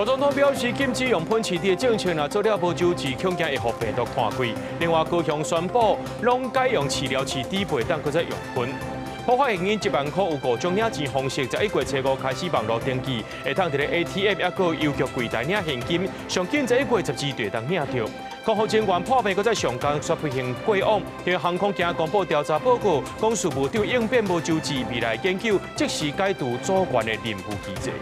郭總統表示，禁止用噴飼豬的政策，若做了無周至，恐驚會予病毒傳開。另外，高雄宣布，攏改用飼料飼豬，袂當閣再用噴。爆發現金1萬箍有五種領錢方式，11月初五開始網路登記，會當佇咧 ATM 抑閣郵局櫃台領現金，上緊11月12就會當領著。空服人員破病，閣再上工煞飛行過往，因為航空驚公布調查報告，講事務長應變無周至，未來研究即時解除組員的任務機制。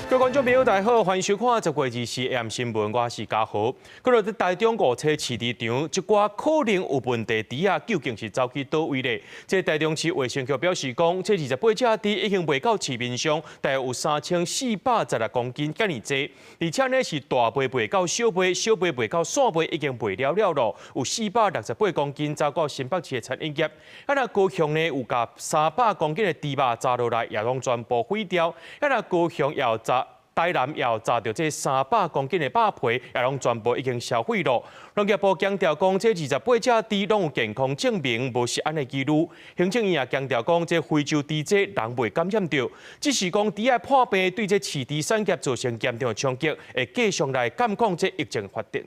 各位觀眾朋友，大家好，歡迎收看10月24 AM 新聞，我是嘉豪。閣落佇台中五車飼豬場，一寡可能有問題豬仔究竟是走去佗位咧？這台中市衛生局表示講，這28隻豬已經賣到市面上，大約有3416公斤遮爾濟，而且呢是大賣賣到小賣，小賣賣到散賣已經賣了了囉，有468公斤走到新北市的餐飲業。啊，若高雄呢有共300公斤的豬肉炸落來，也攏全部毀掉。啊，若高雄也有炸。台南也有炸著這300公斤的肉皮，也攏全部已經銷毀囉。農業部強調講，這28隻豬攏有健康證明，無食安的記錄。行政院也強調講，這非洲豬災人袂感染著，只是講豬仔破病對這飼豬產業造成嚴重的衝擊，會繼續來監控這疫情發展。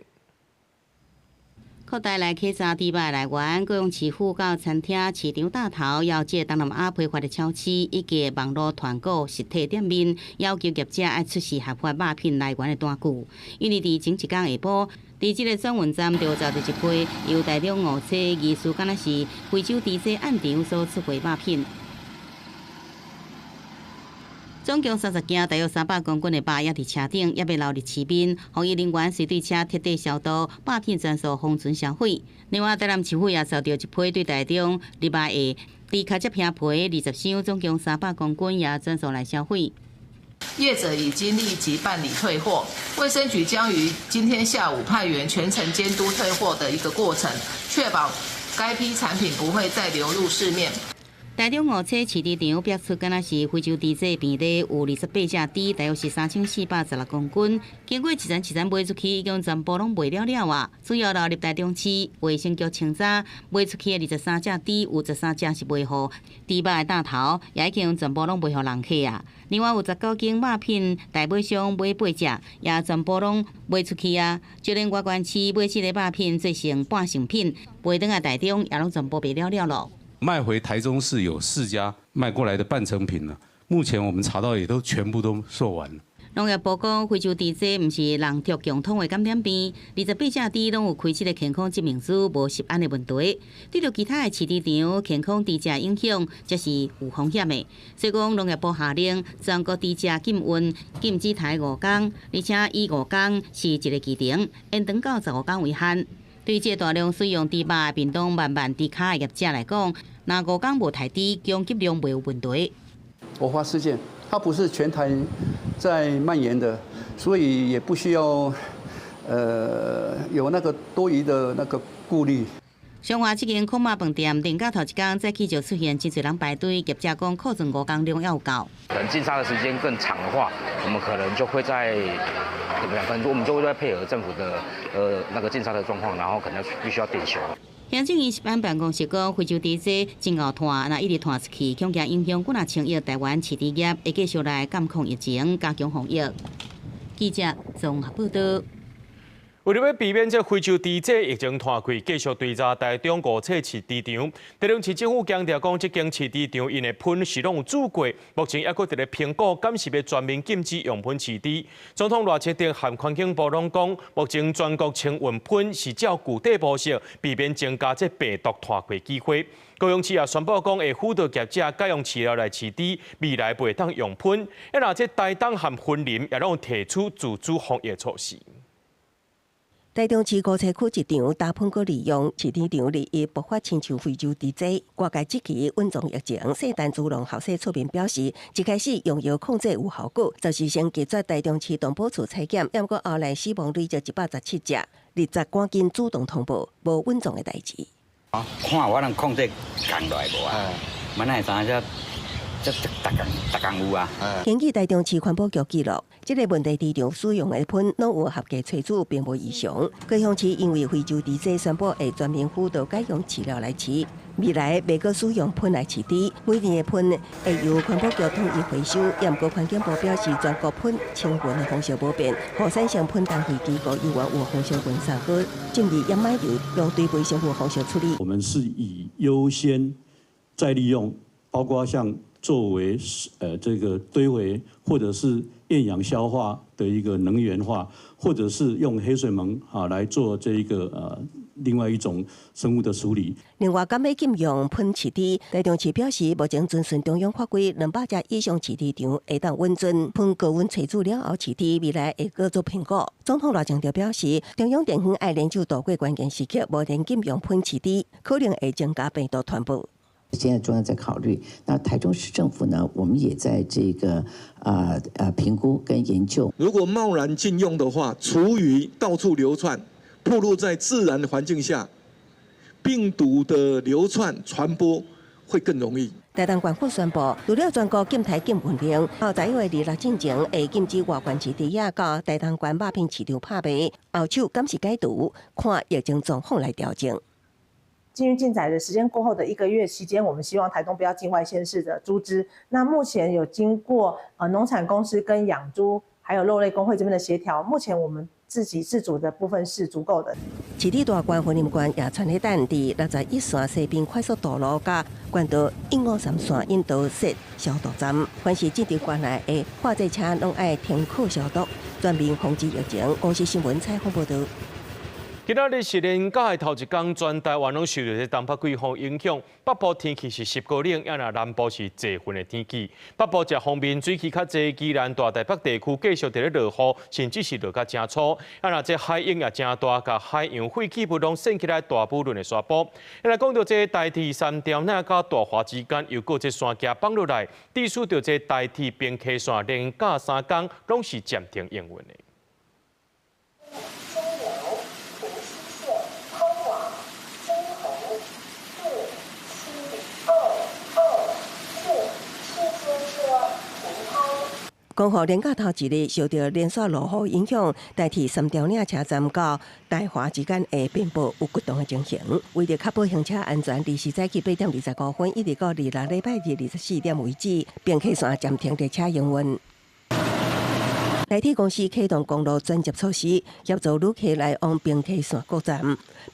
擴大來檢查豬肉來源，高雄市府到餐廳、市場大頭，邀這東南亞批發的超市以及網路團購實體店面，要求業者愛出示合法肉品來源的單據。因為佇前一工下晡，佇這個轉運站就查著一批由台中五車疑似敢若是非洲豬災案場所出貨肉品。總共30件，大約300公斤的肉也佇車頂，猶未流入市面。防疫人員隨對車徹底消毒，肉品全數封存銷毀。另外，台南市府也收著一批對台中禮拜下豬跤脊皮20箱，總共300公斤，也全數來銷毀。業者已經立即辦理退貨，衛生局將於今天下午派員全程監督退貨的一個過程，確保該批產品不會再流入市面。台中五車飼豬場爆出，敢若是非洲豬災病例，有28隻豬，大約是3416公斤。經過一層一層賣出去，已經全部攏賣了了啊！主要流入台中市衛生局清查，賣出去的23隻豬，有13隻是賣予豬肉的檔頭，也已經全部攏賣予人客啊。另外有19間肉品代買商買八隻，也全部攏賣出去啊。就連外縣市買這个肉品做成半成品，賣轉來台中也攏全部賣了了囉。賣回台中市有四家賣過來的半成品呢，目前我們查到也都全部都售完了。農業部講，非洲豬災毋是人畜共通的感染病，28隻豬攏有開這个健康證明書，無食安的問題。對著其他的飼豬場健康豬隻影響，則是有風險的。所以講，農業部下令全國豬隻禁運，禁止刣5工，而且以五工是一个期程，延長到15工為限。對這大量使用豬肉屏東萬萬豬跤的業者來講，若五工無刣豬，供給量袂有問題。偶發事件，它不是全台在蔓延的，所以也不需要有那個多餘的那個顧慮。彰化這間烤肉飯店，連假頭一工早起就出現真濟人排隊，業者講庫存五工量猶有夠。等進殺的時間更長的話，我們可能就會在怎麼樣？可能我們就會在配合政府的那個進殺的狀況，然後可能必須要點休。行政院食安辦公室講，非洲豬災真𠢕傳，若一直傳出去，恐驚影響幾若千億台灣飼豬業，會繼續來監控疫情，加強防疫。記者綜合報道。為著欲避免這非洲豬災疫情傳開，繼續追查台中五車飼豬場。台中市政府強調講，這間飼豬場𪜶的噴是攏有注過，目前猶閣佇咧評估，敢是欲全面禁止用噴飼豬。總統賴清德和環境部攏講，目前全國清運噴是照舊底模式，避免增加這病毒傳開機會。高雄市也宣布講，會輔導業者改用飼料來飼豬，未來袂當用噴。啊，若這台東和雲林也攏提出自主防疫措施。台中市五車區一場打噴閣利用飼豬場日益爆發親像非洲豬災，外界質疑隱藏疫情。聖陳慈龍校舍出面表示，一開始用藥控制有效果，就是先拒絕台中市動保處採檢，毋過後來死亡累積117隻，日十趕緊主動通報，無隱藏的代誌。看我能控制降落來無啊？嘛哪會知影這這逐工逐工有啊？根據台中市環保局記錄，這个問題豬場使用的噴攏有合格採取，並無異常。高雄市因為非洲豬災宣布會全面輔導改用飼料來飼，未來袂閣使用噴來飼豬，每年的噴會由環保局統一回收。也毋過環境部表示，全國噴清運的方式無變，予產生噴單位機構猶原有方式運送閣建議掩埋場用堆肥生物方式處理。我們是以優先再利用，包括像作為這個堆肥，或者是厭氧消化的一個能源化，或者是用黑水虻啊來做這一個另外一種生物的處理。另外，敢欲禁用噴飼豬，台中市表示，目前遵循中央法規，200隻以上飼豬場會當允准噴高溫炊煮了後飼豬，未來會閣做評估。總統賴清德表示，中央地方愛聯手渡過關鍵時刻，無能禁用噴飼豬，可能會增加病毒傳播。現在中央在考慮，那台中市政府呢？我們也在這個評估跟研究。如果貿然禁用的話，廚餘到處流竄，暴露在自然環境下，病毒的流竄傳播會更容易。台東縣府宣布，除了全國禁刣禁運令，到11月26進前會禁止外縣市豬仔到台東縣肉品市場拍賣，後手敢是解除，看疫情狀況來調整。禁運禁宰的時間過後的一個月期間，我們希望台東不要進外縣市的豬隻。那目前有經過農產公司跟養豬還有肉類工會這邊的協調，目前我們自給自足的部分是足夠的。飼佇大觀雲林縣也傳咧等佇61線西濱快速道路佮縣道153線引導設消毒站，凡是進入縣內的貨載車攏愛停靠消毒，全面防止疫情。公視新聞採訪報導。今仔日是連假的頭一工，全台灣攏受著這東北季風影響，北部天氣是濕高冷，抑若南部是濟雲的天氣。北部這方面水汽較濟，宜蘭大台北地區繼續佇咧落雨，甚至是落甲誠粗。啊，若這海湧也誠大，共海洋廢棄物攏掀起來大武崙的沙坡。來講著這台鐵三貂嶺佮大華之間，又閣這山崎放落來，致使著這台鐵平溪線連假三工攏是暫停營運的。光復連假頭一日，受著連續落雨影響，台鐵三貂嶺車站到大華之間的遍布有掘洞的情形。為著確保行車安全，24早起8點25分，一直到26禮拜日24點為止，平溪線暫停列車營運。台鐵公司啟動公路轉接措施，協助旅客來往平溪線各站，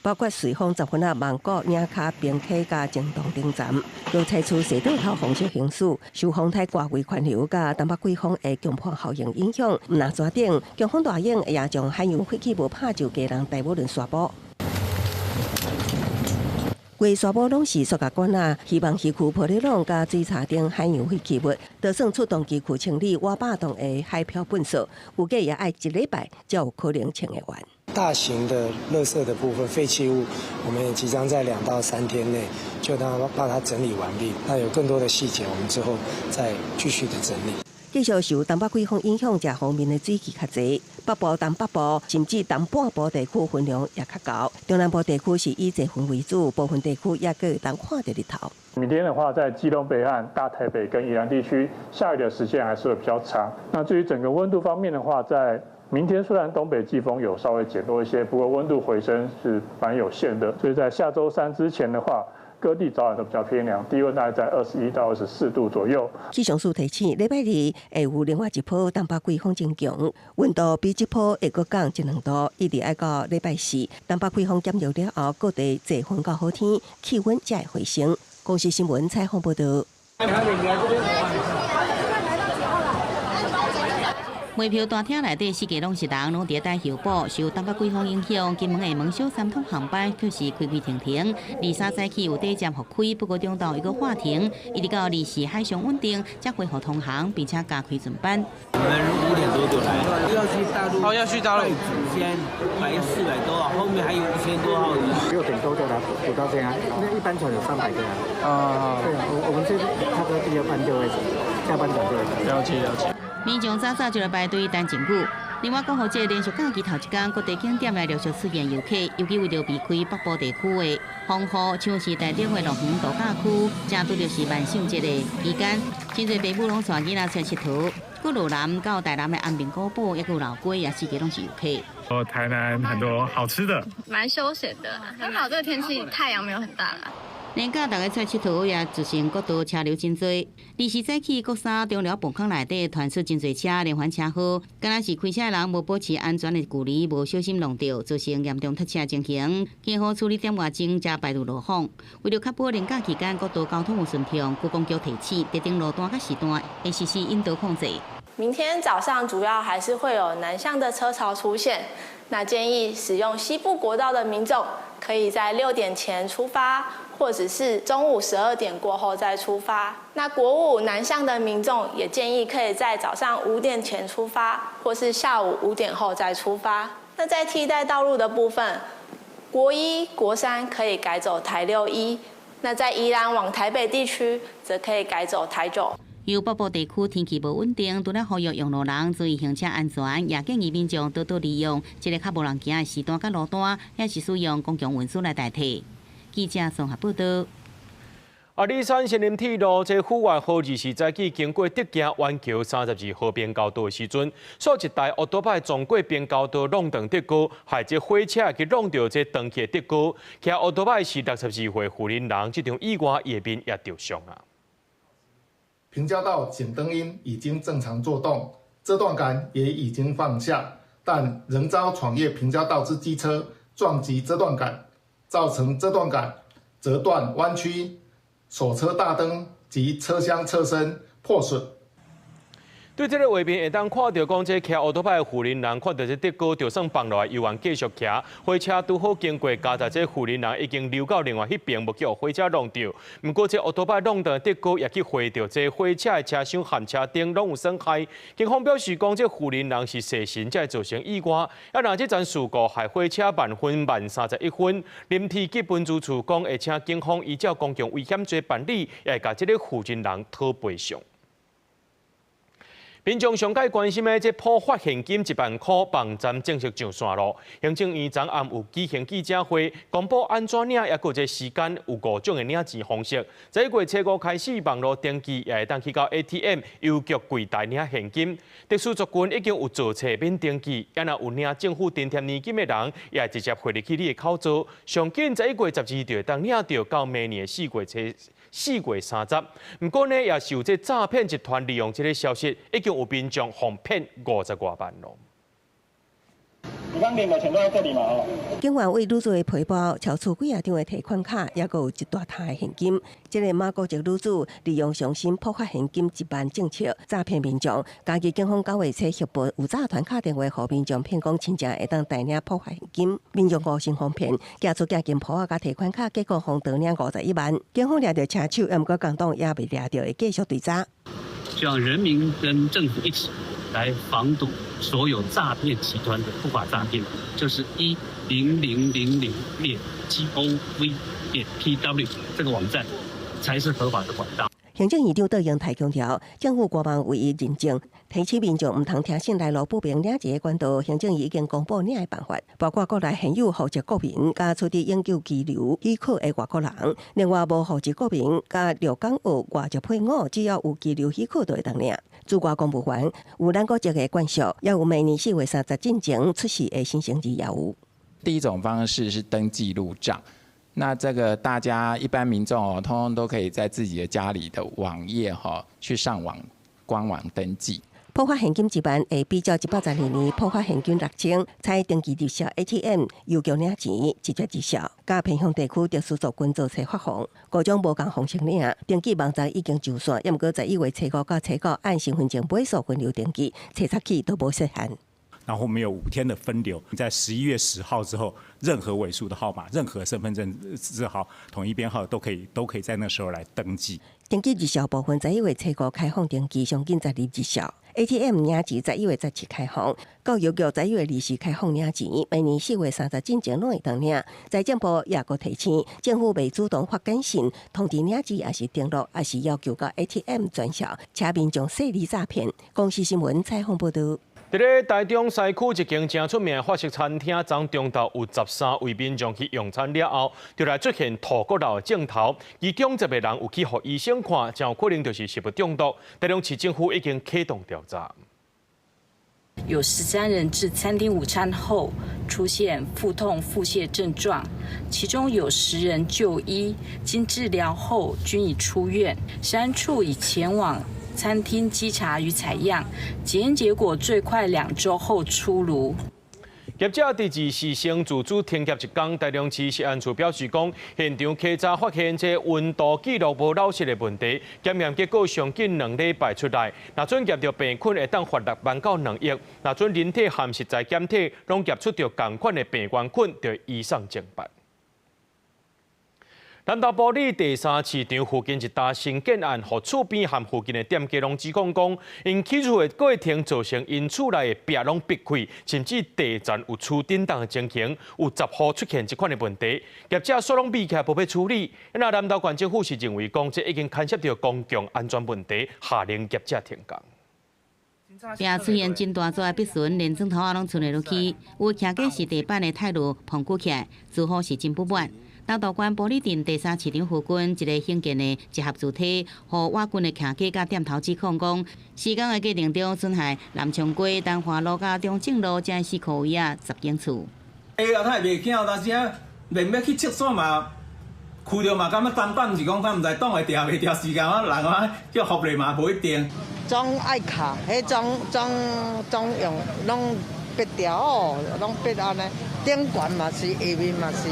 包括瑞芳、十分仔、望鼓、嶺跤、平溪佮前洞等站，都採取隧道頭方式行駛。受風颱外圍環流佮東北季風的強迫效應影響，毋但山頂強風大湧也將海洋廢棄物拍就基隆大武崙沙坡。規沙坡攏是塑膠管仔，希望漁區玻璃網佮水槽頂海洋廢棄物，就算出動機具清理倚百棟的海漂糞掃，預計也愛一禮拜才有可能清得完。大型的垃圾的部分廢棄物，我們也即將在2到3天內就讓把它整理完畢。那有更多的細節，我們之後再繼續的整理。繼續受東北季風影響，這方面的水汽較濟，北部、東北部甚至東半部地區雲量也較高。中南部地區是以濟雲為主，部分地區也閣會當看著日頭。明天的話，在基隆北岸、大台北跟宜蘭地區下雨的時間還是會比較長。那至於整個溫度方面的話，在明天雖然東北季風有稍微減弱一些，不過溫度回升是蠻有限的。所以在下週三之前的話，各地早晚都比較偏涼，低溫大概在21到24度左右。氣象署提醒，禮拜二會有另外一波東北季風增強，溫度比這波會閣降一兩度，一直愛到禮拜四，東北季風減弱了後，各地濟雲到好天，氣溫才會回升。公視新聞採訪報導。賣票大廳內底四界攏是人，攏佇等候補。受東北季風影響，金門廈門小三通航班卻是開開停停。23早起有短暫復開，不過中晝又閣喊停，一直到24海上穩定，才恢復通航，並且加開船班。我們5點多就來，要去大陸，哦，要去大陸，先買400多號，後面還有1000多號的。6點多就來補到這樣，那一般船有300個啊。啊，對啊，我們這差不多第二班就會下班船就會。了解了解。民眾早早就來排隊等陣久。另外，國復節連續假期頭一工，各地景點來陸續出現遊客，尤其為著避開北部地區的風雨，像是台中的樂園度假區，正拄著是萬聖節的期間，真濟爸母攏帶囡仔出來𨑨迌。閣羅南到台南的安平古堡，抑閣有老街，也四界攏是遊客。哦，台南很多好吃的，蠻休閒的，剛好這個天氣太陽沒有很大啦。連假逐家出來𨑨迌，也造成國道車流真濟。20早起，國三中寮磅空內底傳出真濟車連環車禍，敢若是開車的人無保持安全的距離，無小心弄著，造成嚴重塞車情形。警方處理點外鐘才排除路況。為著確保連假期間國道交通有順暢，觀光局提醒，特定路段佮時段會實施引導控制。明天早上主要還是會有南向的車潮出現，那建議使用西部國道的民眾可以在6點前出發，或者是中午12點過後再出發。那國五南向的民眾也建議可以在早上5點前出發，或是下午5點後再出發。那在替代道路的部分，國一、國三可以改走台六一，那在宜蘭往台北地區，則可以改走台九。由北部地區天氣無穩定，除了呼籲用路人注意行車安全，也建議民眾多多利用這个較無人行的時段佮路段，抑是使用公共運輸來代替。記者綜合報道。阿里山森林鐵路這富裕號24早起經過德行彎橋32號平交道的時陣，煞一台烏多擺撞過平交道弄斷竹篙，害這火車去弄著這斷去的竹篙。騎烏多擺是62歲婦人人，這場意外伊的面也著傷啊。平交道警燈音已經正常作動，遮斷桿也已經放下，但仍遭闖越平交道之機車撞擊遮斷桿，造成遮斷桿折斷彎曲，手車大燈及車廂車身破損。對這个畫面會當看著講，這騎烏多擺的婦人人看著這竹篙就算放落來，猶原繼續騎。火車拄好經過，佳哉這婦人人已經溜到另外彼邊，無去予火車弄著。毋過這烏多擺弄斷竹篙，也去劃著這火車的車廂和車頂攏有損害。警方表示講，這婦人人是細心才會造成意外。啊，若這樁事故害火車慢分慢31分，林鐵基本主處講會請警方依照公共危險罪辦理，也會共這个負責人討賠償。民眾上蓋關心的這普發現金1萬箍網站正式上線囉。行政院昨暗有舉行記者會，公布按怎領，抑閣這時間有五種的領錢方式。11月初五開始，網路登記也會當去到 ATM 郵局櫃台領現金。特殊族群已經有做冊免登記，抑若有領政府津貼年金的人，也會直接匯入去你的口座。上緊11月12就會當領著，到明年4月30。毋過呢，也是有這詐騙集團利用這个消息，已經有民眾予騙50外萬囉。你剛領的錢都在這裡嘛？哦。警員為女子的皮包搜出幾仔張的提款卡，抑閣有一大沓的現金。這个馬國籍女子利用上新普發現金1萬政策詐騙民眾。嘉義警方9月初協報有詐團敲電話予民眾騙講親情會當代領普發現金，民眾誤信予騙，寄出現金簿仔佮提款卡，結果予盜領51萬。警方掠著車手，毋過共黨猶未掠著，會繼續追查。希望人民跟政府一起來防堵所有詐騙集團的不法詐騙，就是1000.gov.tw 這個網站才是合法的管道。行政院長卓榮泰強調，政府官網唯一認證，提醒民眾毋通聽信來路不明領錢的管道。行政院已經公布領的辦法，包括國內現有戶籍國民，佮取得永久居留許可的外國人，另外無戶籍國民佮著港澳外籍配偶，只要有居留許可就會當領。駐外公務員有咱國籍的慣屬，也有明年4月30進前出世的新生兒也有。第一種方式是登記入帳。那這個大家一般民眾哦，通通都可以在自己的家裡的網頁哈去上網官網登記。普發現金1萬會比照112年普發現金6000，採登記入帳 ATM 郵局領錢，直接入帳。佮偏鄉地區特殊族群做冊發放，五種無仝方式領。登記網站已經上線，抑毋過11月初五到初九按身份證尾數分流登記，初十起都無設限。然後我們有5天的分流，在11月10號之後，任何尾數的號碼、任何身份證字號、統一編號都可以在那時候來登記。登記入帳部分，11月初五開放登記，上緊十二入帳。ATM 領錢11月17開放，到郵局11月24開放領錢，明年4月30進前攏會當領。財政部也閣提醒，政府袂主動發簡訊通知領錢，抑是登錄，抑是要求到 ATM 轉帳，請民眾細膩詐騙。公視新聞採訪報導。佇咧台中西區一間誠出名的法式餐廳，昨中晝有13位民眾去用餐了後，就來出現吐閣流的症頭，其中10個人有去予醫生看，誠有可能就是食物中毒。台中市政府已經啟動調查。有13人至餐廳午餐後出現腹痛、腹瀉症狀，其中有10人就醫，經治療後均已出院。食安處已前往餐廳稽查與採樣，檢驗結果最快2週後出爐。業者佇二四先自主停業一工，台中市食安處表示講，現場稽查發現這溫度記錄無老實的問題，檢驗結果上緊2禮拜出來。若準驗著病菌，會當罰6萬到2億；若準人體和食材檢體攏驗出著仝款的病原菌，就移送偵辦。南投埔里第三市場附近一棟新建案，予厝邊和附近的店家攏指控講，𪜶起厝的過程造成𪜶厝內的壁攏爿開，甚至地層有趨振動的情形，有10戶出現這款的問題，業者煞攏覕起來無欲處理。那南投縣政府是認為講，這已經牽涉著公共安全問題，下令業者停工。壁出現真大撮的爿唇，連磚頭仔攏賰會落去，有徛家是地板的泰路膨鼓起來，住戶是真不滿。南投縣埔里鎮第三市場附近一个興建的集合住宅，予倚近的徛家佮店頭指控講，施工的過程中損害南昌街、丹華路佮中正路這四箍位仔十間厝。哎呀，他會袂驚，有當時啊，連欲去廁所嘛，開著嘛，感覺擔擔是講，他毋知擋會牢袂牢時間，人啊叫福利嘛無一定。裝愛卡，彼裝裝裝用攏爿牢哦，攏爿按呢，頂懸嘛是，下面嘛是。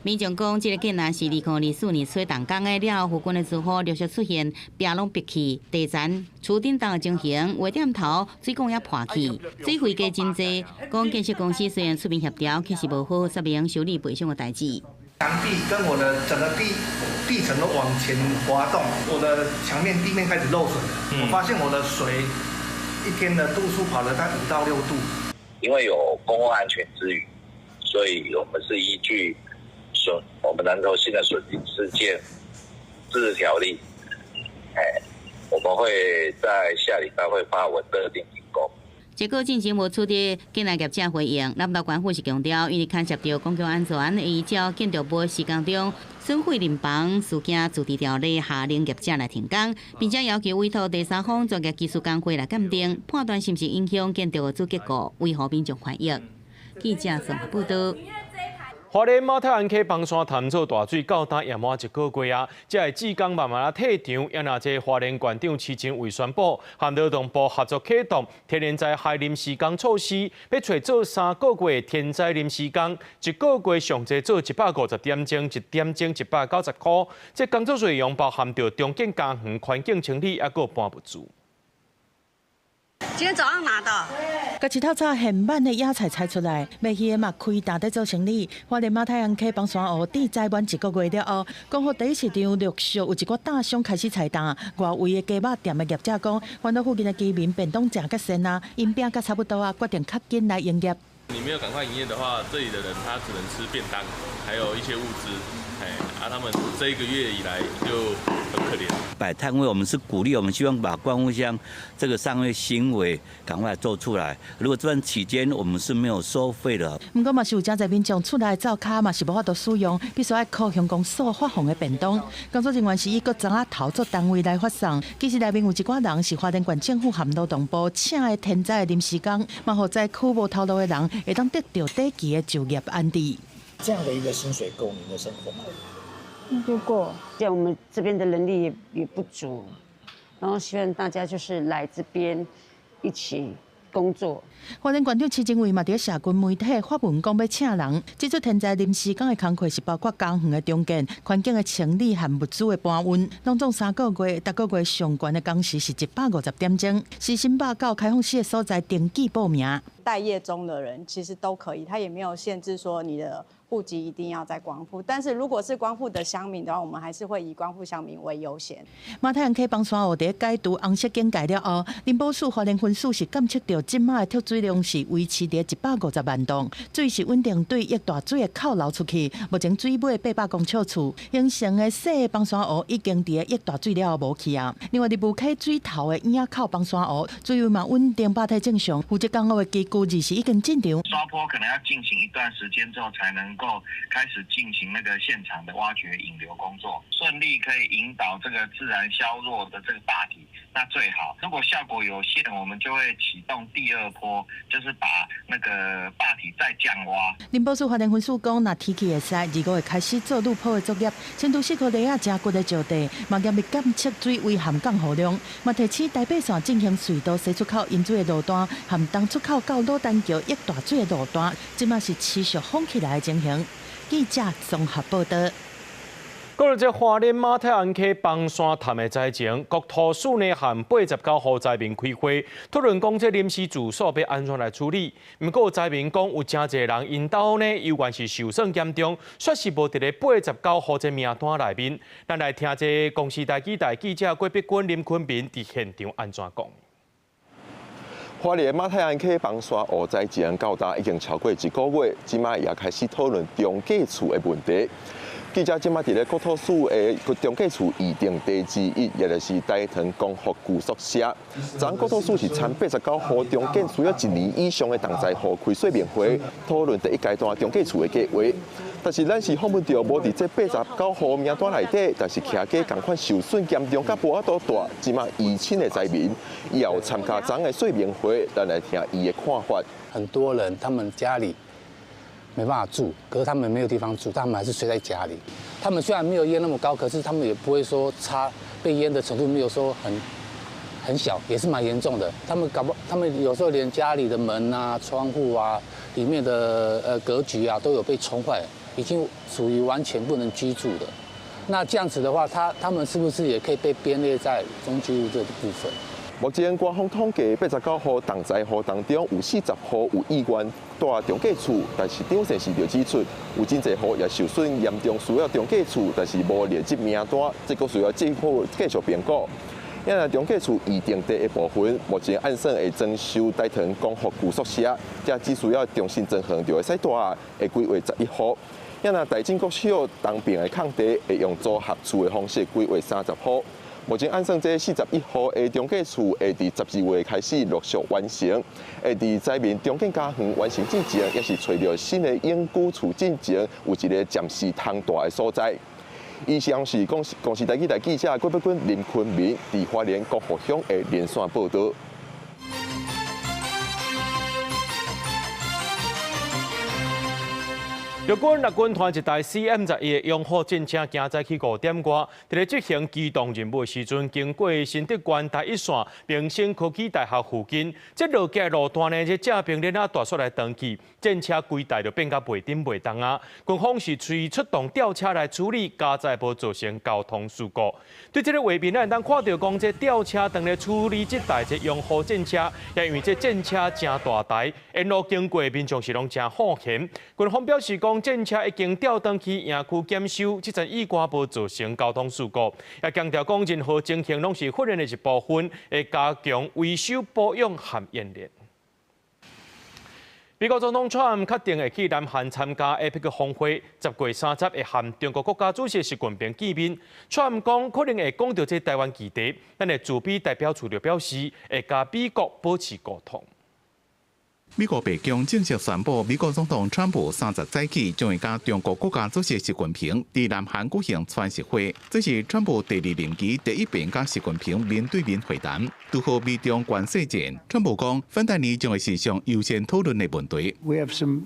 民眾講，這个建案是2024年初動工的，了後附近的住戶陸續出現壁攏爿去、地層趨振動的情形，有的店頭水管也破去，水費加真濟。講建設公司雖然出面協調，卻是無好好說明修理賠償的代誌。牆壁跟我的整個地層都往前滑動，我的牆面地面開始漏水了。我發現我的水一天的度數跑了大概5到6度。因為有公共安全之虞，所以我們是依據損我們南投縣的損鄰事件自治條例，哎，我們會在下禮拜會發文勒令停工。結果進前無取得建案業者回應，南投縣府是強調，因為牽涉著公共安全，會依照建築物施工中損毀鄰房事件自治條例下令業者來停工，並且要求委託第三方專業技術工會來鑑定，判斷是毋是影響建築的主結構，維護民眾權益。記者綜合報導。花蓮馬太鞍溪枋山潭造大水到今也滿一個月啊！這个志工慢慢仔退場，也若這花蓮縣長徐正偉宣布，和勞動部合作啟動天然災害臨時工措施，欲揣做3個月天災臨時工，一個月上濟做150點鐘，1點鐘190箍。這工作內容包含著重建家園、環境清理，抑閣搬物資。今天早上拿的。共一透早現滿的野菜採出來，賣魚的嘛開擔佇做生理。花蓮馬太鞍溪枋山湖致災滿一個月了後，光復第一市場陸續有一寡擔商開始採擔。外圍的雞肉店的業者講，環島附近的居民便當食較鮮啊，𪜶餅甲差不多啊，決定較緊來營業。你沒有趕快營業的話，這裡的人他只能吃便當，還有一些物資。哎，啊，他們這一個月以來就很可憐。擺攤位，我們是鼓勵，我們希望把光復鄉這個商業行為趕快做出來。如果這段期間我們是沒有收費的。毋過嘛是有誠濟民眾厝內灶跤嘛是無法度使用，必須愛靠鄉公所發放的便當。工作人員是以各欉仔頭做單位來發送。其實內面有一寡人是花蓮縣政府和勞動部請的天災的臨時工，嘛予災區無頭路的人會當得著短期的就業安置。這樣的一個薪水夠您的生活嗎？就夠。像我們這邊的人力也不足，然後希望大家就是來這邊一起工作。花蓮縣長徐正偉嘛佇社群媒體發文講欲請人，這出天災臨時工的工課是包括家園的重建、環境的清理和物資的搬運，攏總3個月，逐個月上懸的工時是150點鐘。時薪百到開放四个所在登記報名。待業中的人其實都可以，他也沒有限制說你的戶籍一定要在光復，但是如果是光復的鄉民的話，我們還是會以光復鄉民為優先。馬太鞍溪枋山湖佇解除紅色警戒了後，林保署花蓮分署是監測著這馬的蓄水量是維持佇150萬噸，水是穩定對億大水的口流出去。目前水尾800公尺處形成的細枋山湖已經佇億大水了後無去啊。另外，佇霧溪水頭的嶺口枋山湖水位嘛穩定百體正常，負責工務的機具二時已經進場。刷坡可能要進行一段時間之後才能夠。夠開始進行那個現場的挖掘引流工作，順利可以引導這個自然消弱的這個壩體，那最好。如果效果有限，我們就會啟動第二波，就是把那個壩體再降挖。林寶樹花蓮分署講，若天氣會使，25會開始做路鋪的作業。成都市區犁仔誠骨的石地，嘛嚴密監測水位和降雨量，嘛提醒台北線進行隧道西出口淹水的路段，和東出口到魯丹橋溢大水的路段，這馬是持續封起來的情形。記者綜合報導。過了這花蓮馬太鞍溪崩山潭的災情，國土署呢和89戶災民開會，討論講這臨時住所欲按怎來處理。毋過災民講有誠濟人𪜶兜呢，猶原是受損嚴重，煞是無佇咧89戶這名單內面。咱來聽這公視台語台記者郭碧君、林坤明佇現場按怎講。花蓮馬太鞍溪崩山雨災情到今已經超過一個月，這馬也開始討論重建厝的問題。記者這馬佇咧國土署的重建厝預定地之一，也就是大屯光復舊宿舍。昨國土署是參89戶重建需要一年以上的重災戶開說明會，討論第一階段重建厝的計劃。但是咱是訪問著無佇這89戶名單內底，但是徛家仝款受損嚴重佮無法度蹛，這馬移親的災民，伊也有參加昨的說明會，咱來聽伊的看法。很多人他們家裡沒辦法住，可是他們沒有地方住，他們還是睡在家裡。他們雖然沒有淹那麼高，可是他們也不會說差，被淹的程度沒有說很小，也是蠻嚴重的。他們搞不，他們有時候連家裡的門啊、窗戶啊、裡面的格局啊都有被沖壞，已經屬於完全不能居住的。那這樣子的話，他們是不是也可以被編列在中居屋這個部分？目前官方統計，89戶重災戶當中有40戶有意願蹛重建厝，但是張善時就指出，有真濟戶也受損嚴重，需要重建厝，但是無列入名單，這閣需要政府繼續評估。因為重建厝預定地的部分，目前按算會裝修大屯光復舊宿舍，這只需要重新裝潢就會使蹛，會規劃11戶。因若大井國小東邊的空地，會用組合厝的方式規劃30戶。目前按算這41戶的重建厝會佇12月開始陸續完成，會佇災民重建家園完成之前，也是揣著新的永久厝進前有一个暫時通蹛的所在。以上是公視台語台記者郭碧君、林坤明佇花蓮光復鄉的連線報導。陸軍陸軍團一台 CM-11的勇虎戰車，今早起5點外，佇咧執行機動任務的時陣，經過新竹縣台一線民生科技大學附近，這落架路段呢，這正兵鏈仔大雪來斷去，戰車規台就變甲袂振袂動啊！軍方是隨出動吊車來處理，佳哉無造成交通事故。對這个畫面，咱會當看著講，這吊車當咧處理這台這勇虎戰車，也因為這戰車誠大台，沿路經過民眾是攏誠好奇。軍方表示講，戰車已經調轉去營區檢修，這陣意外無造成交通事故。也強調講，任何情形攏是訓練的一部分，會加強維修保養和演練。美國總統川普確定會去南韓參加 APEC 峰會，10月30會和中國國家主席習近平見面。川普講可能會講著這台灣議題，但係駐美代表處就表示會佮美國保持溝通。美國白宮正式宣布，美國總統川普30早起將會佮中國國家主席習近平佇南韓舉行川習會，這是川普第二任期第一遍佮習近平面對面會談。拄好美中關稅戰，川普講，芬太尼將會是上優先討論的問題。 We have some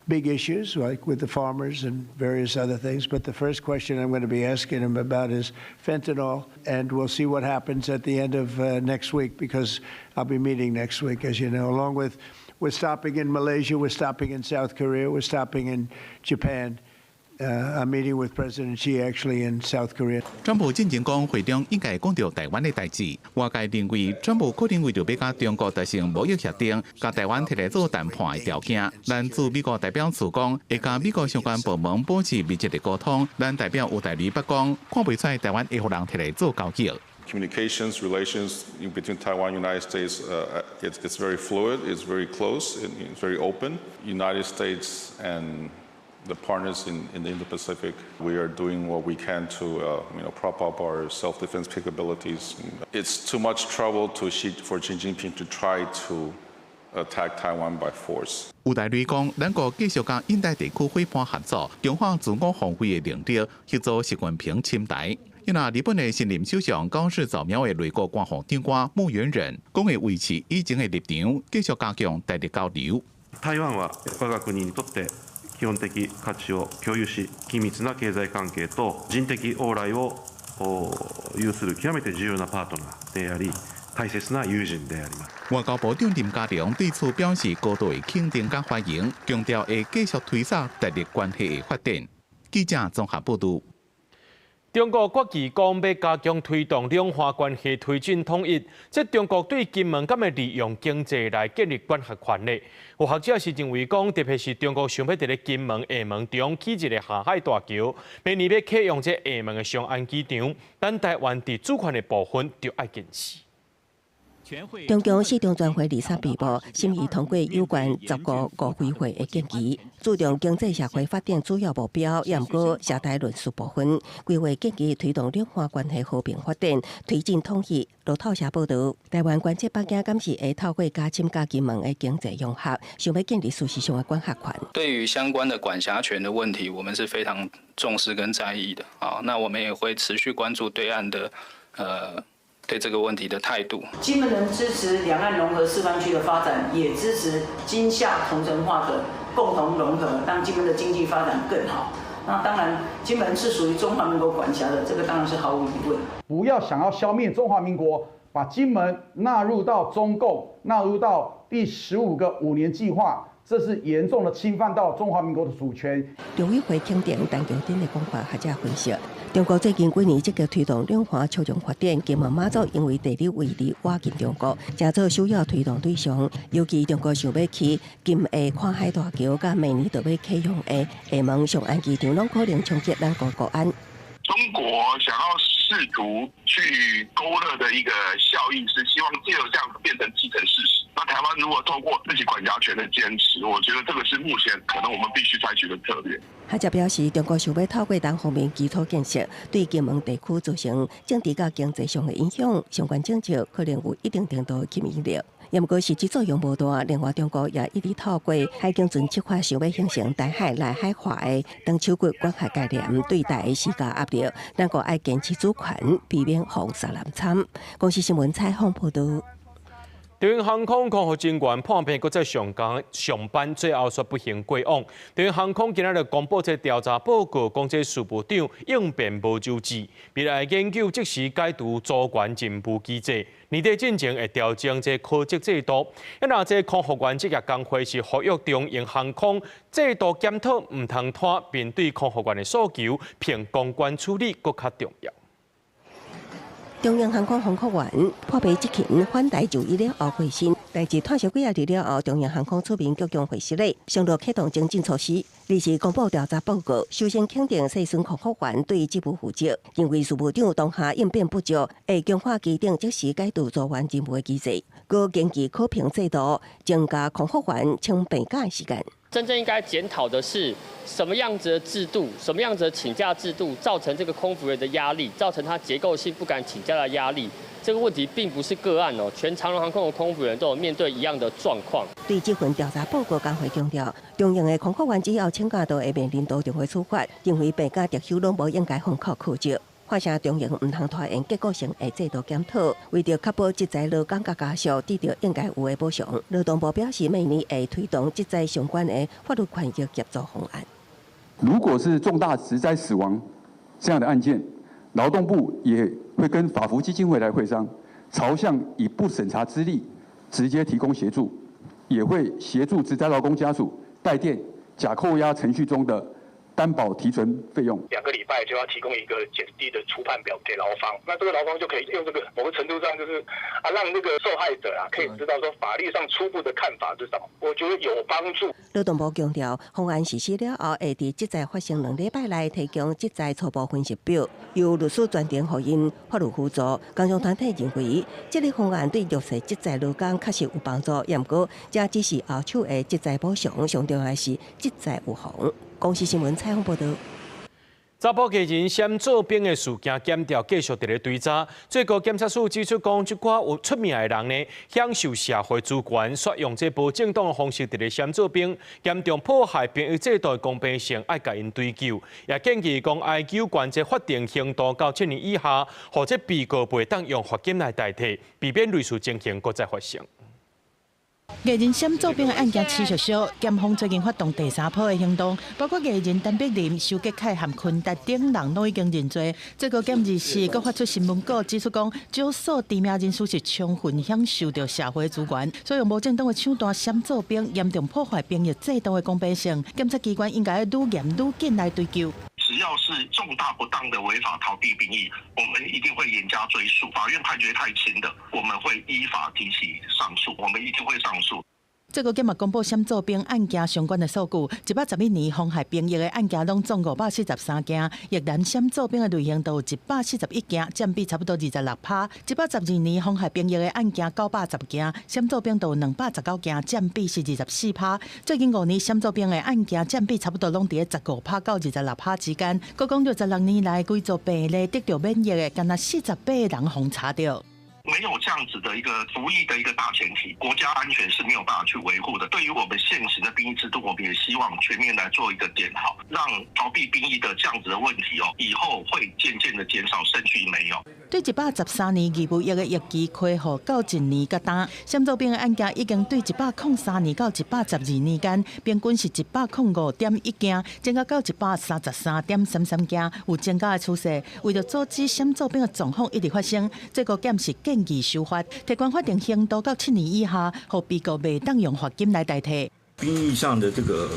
big issues like with the farmers and various other things, but the first question I'm going to be asking him about is fentanyl, and we'll see what happens at the end of next week because I'll be meeting next week, as you know, along with we're stopping in Malaysia, we're stopping in South Korea, we're stopping in Japan. I'm meeting with President Xi actually in South Korea. 川普進前講會中應該講著台灣的代誌，外界認為川普可能為著欲佮中國達成貿易協定，共台灣提來做談判的條件。咱駐美國代表處講，會佮美國相關部門保持密切的溝通。咱代表吳大雷捌講，看袂出來台灣會予人提來做交易。 Communications relations between Taiwan and United States, it's very fluid, it's very close, it's very open. United States and the partners in the Indo-Pacific, we are doing what we can to prop up our self-defense capabilities. It's too much trouble for Xi Jinping to try to attack Taiwan by force. 吳大雷講，兩國繼續佮印太地區伙伴合作，強化自我防衛的能力，協助習近平侵台。那日本的新任首相高市早苗的內閣官房長官木原稔講會維持以前的立場，繼續加強台日交流。台灣は我が國にとって基本的価値を共有し、緊密な経済関係と人的往來を有する極めて重要なパートナーであり、大切な友人であります。外交部長林佳龍對此表示高度的肯定佮歡迎，強調會繼續推動台日關係的發展。記者綜合報導。中國決議講欲加強推動兩岸關係推進統一，這中國對金門敢會利用經濟來建立管轄權呢？有學者是認為講，特別是中國想欲佇咧金門、廈門中起一个下海大橋，明年欲啟用這廈門的松安機場，咱台灣佇主權的部分就愛堅持。中共四中全會23閉幕，審議通過有關十個五委會的建議，注重經濟社會發展主要目標，也毋過涉台論述部分，規劃建議推動兩岸關係和平發展，推進統一。路透社報導，台灣關切北京敢是會透過加深佮金門的經濟融合，想欲建立事實上的管轄權。對於相關的管轄權的問題，我們是非常重視跟在意的啊。那我們也會持續關注對岸的對這個問題的態度。金門人支持兩岸融合示範區的發展，也支持金廈同城化的共同融合，讓金門的經濟發展更好。那當然，金門是屬於中華民國管轄的，這個當然是毫無疑問。不要想要消滅中華民國，把金門納入到中共，納入到第15個5年計劃。這是嚴重的侵犯到中華民國的主權。陸委會肯定陳橋展的講法，學者分析，中國最近幾年積極推動兩岸協調發展，金門馬祖因為地理位置倚近中國，成做首要推動對象。尤其中國想欲起金廈跨海大橋，佮明年就欲啟用的廈門松安機場，攏可能衝擊咱國國安。中國想要試圖去勾勒的一個效應，是希望藉由這樣子變成既成事實。那台灣如果透過自己管轄權的堅持，我覺得這個是目前可能我們必須採取的策略。學者表示，中國想欲透過單方面基礎建設，對金門地區造成政治佮經濟上的影響，相關政策可能有一定程度的吸引力。也毋過實際作用無大。另外，中國也一直透過海警船計劃，想欲形成台海內海化的長手骨管轄概念，對台施加壓力。咱國愛堅持主權，避免予三難參。公視新聞採訪報導。長榮航空空服人員破病閣再上崗上班，最後煞不幸過往。長榮航空今仔日公布這調查報告，講這事務長應變無周至，未來研究即時解除組員任務機制，年底進前會調整這考績制度。啊，若這空服員職業工會是呼籲長榮航空制度檢討，毋通拖，面對空服員的訴求，憑公關處理閣較重要。長榮航空空服員破病執勤返台就醫了後過身，但是拖小幾仔日了後，長榮航空出面強強回實咧，承諾啟動精進措施。二是公布調查報告，首先肯定受損空服員對職務負責，認為事務長當下應變不足，會強化規定即時解除組員任務的機制，閣根據考評制度增加空服員請病假的時間。真正應該檢討的是什麼樣子的制度，什麼樣子的請假制度造成這個空服員的壓力，造成他結構性不敢請假的壓力。這個問題並不是個案哦，全長榮航空的空服員都有面對一樣的狀況。對這份調查報告，工會強調，長榮的空服員只要請假，都會面臨多重的處罰，認為病假特休攏無應該封口扣少。發聲長榮毋通拖延結構性的制度檢討，為著確保職災勞工佮家屬得著應該有的補償，勞動部表示，明年會推動職災相關的法律權益協助方案。如果是重大職災死亡這樣的案件，勞動部也會跟法扶基金會來會商，朝向以不審查資歷直接提供協助，也會協助職災勞工家屬代墊假扣押程序中的擔保提存費用。2個禮拜就要提供一個檢低的初判表給勞方，那這個勞方就可以用這個某個程度上就是啊，讓那個受害者啊可以知道說法律上初步的看法是什麼，我覺得有幫助。勞動部強調，方案實施了後，會佇職災發生2禮拜內提供職災初步分析表，由律師專程予𪜶法律輔助。工商團體認為，這個方案對弱勢職災勞工確實有幫助，毋過這只是後手的職災補償，上重要的是職災預防。公視新聞採訪報導。查埔藝人閃做兵的事件檢調繼續佇咧追查，最高檢察署指出講，這寡有出名的人呢，享受社會資源，煞用這無正當的方式佇咧閃做兵，嚴重破壞兵役制度的公平性，愛共𪜶追究。也建議講，哀求懸這法定刑度到7年以下，予這被告袂當用罰金來代替，避免類似情形閣再發生。藝人閃做兵的案件持續燒，檢方最近發動第三波的行動，包括藝人陳柏霖、修杰楷和坤達等人攏已經認罪。最高檢日時閣發出新聞稿指出講，少數知名人士是充分享受著社會資源，所以用無正當的手段閃做兵，嚴重破壞兵役制度的公平性。檢察機關應該愈嚴愈緊來追究。只要是重大不當的違法逃避兵役，我們一定會嚴加追訴。法院判決太輕的，我們會依法提起上訴，我們一定會上訴。最高檢嘛公布閃做兵案件相關的數據，111年妨害兵役的案件攏總543件，役男閃做兵的類型都有141件，佔比差不多26%。112年妨害兵役的案件910件，閃做兵都有219件，佔比是24%。最近5年閃做兵的案件佔比差不多攏佇咧15%到26%之間。閣講66年來，規組病例得著免役的，干焦48個人予查著。沒有這樣子的一個服役的一個大前提，國家安全是沒有辦法去維護的。對於我們現行的兵役制度，我們也希望全面來做一個檢討，讓逃避兵役的這樣子的問題哦，以後會漸漸的減少，甚至於沒有。對113年義務役的役期恢復到一年較長，閃做兵的案件已經對103年到112年間，平均是105.1件，增加到133.33件，有增加的趨勢。為著阻止閃做兵的狀況一直發生，最高檢是建議修法，提懸法定刑度到7年以下，予被告袂當用罰金來代替。兵役上的這個